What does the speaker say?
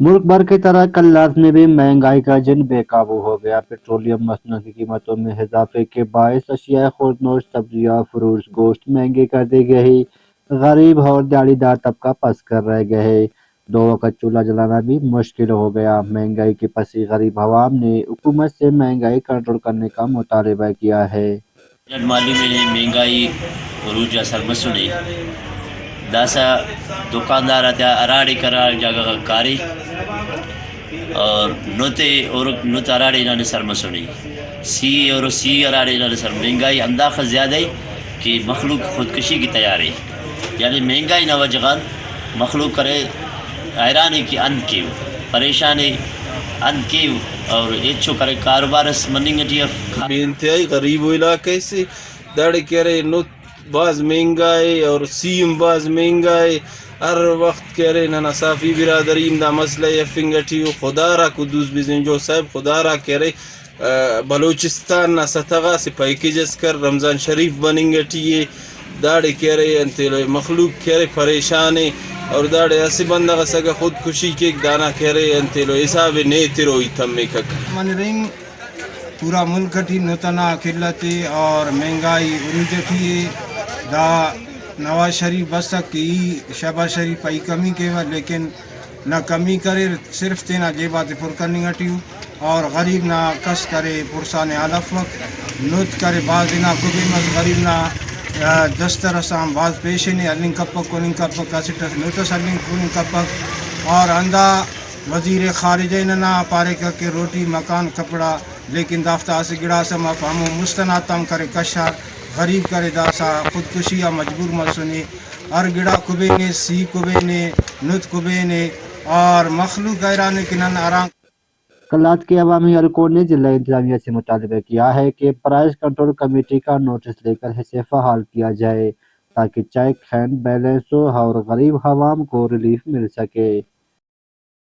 ملک بھر کی طرح کلات میں بھی مہنگائی کا جن بے قابو ہو گیا۔ پٹرولیم مصنوعات کی قیمتوں میں اضافے کے باعث اشیاء خوردنوش، سبزیاں، فروٹس، گوشت مہنگے کر دیے گئے ہیں۔ غریب اور دیہڑی دار طبقہ پس کر رہ گئے ہیں۔ دو وقت چولہا جلانا بھی مشکل ہو گیا۔ مہنگائی کے پسی غریب عوام نے حکومت سے مہنگائی کنٹرول کرنے کا مطالبہ کیا ہے۔ جن معلوم ہے مہنگائی عروج ءَ سر مسنے۔ داسا دکاندار اتیا اراڑے کرا جاگہ کاری اور نوتے اور نوت اراڑے نانے سر مسنے۔ سی اور سی اراڑے نانے سر، مہنگائی انداخہ زیادہ ہے کہ مخلوق خودکشی کی تیار ہے۔ یعنی مہنگائی نہ وجغان مخلوق کرے حیران ہے کہ اند کیو، پریشان ہے اند کیو، اور ہچو کرے کاروبار اس مننگ ٹی اف۔ بے انتہائی غریب و علاقہ سے داڑے کہ ارے نوت باز مہنگا ہے اور سیم باز مہنگا ہے۔ ہر وخت کہ ارے ننا صافی برادری ہم دا مسئلہ افنگ ٹی و خدا را قدوس بزنجو صاحب، خدا را کہ ارے، آ، بلوچستان نا سطح غا اسہ پیکج اس کر، رمضان شریف بننگ ٹی ہے۔ داڑے کہ ارے انتیلو مخلوق کہ ارے پریشان ہے اور داڑے اسہ بندغ اس اگہ خودکشی کیک دانا کہ ارے انتیلو حساب نے تروئی تمکک۔ من رحیم، پورا ملک ٹی نوت انا قلت ءِ اور مہنگائی عروج ٹی ءِ۔ دا نواز شریف بسک کہ ای شہباز شریف پہ ای کمی کیوہ، لیکن نہ کمی کریر، صرف تینا جیب آتے پر کننگ ٹی ءُ۔ اور غریب نا کس کرے پرسان حال افک۔ نوت کرے باز انا کبین مس، غریب نا، آ، دسترس آن باز پیشن ءِ، ہلنگ کپک، کننگ کپک، اسٹ اس نوت اس ہلنگ کننگ کپک۔ اور ہندا وزیر خارجہ ننا پاریکہ کہ روٹی، مکان، کپڑا، لیکن دافتا اسہ گڑاس ہم اف، ہمو مست ئنا تم کرے کشار، غریب کرے داسا خودکشی آ مجبور مسنے۔ ہر گڑا کبینے، سی کبینے، نت کبینے اور مخلوق حیران ہے کہ نن ہران۔ کلات کے عوامی حلقوں نے ضلع انتظامیہ سے مطالبہ کیا ہے کہ پرائس کنٹرول کمیٹی کا نوٹس لے کر اسے فعال کیا جائے تاکہ چیک ہینڈ بیلنس ہو اور غریب عوام کو ریلیف مل سکے۔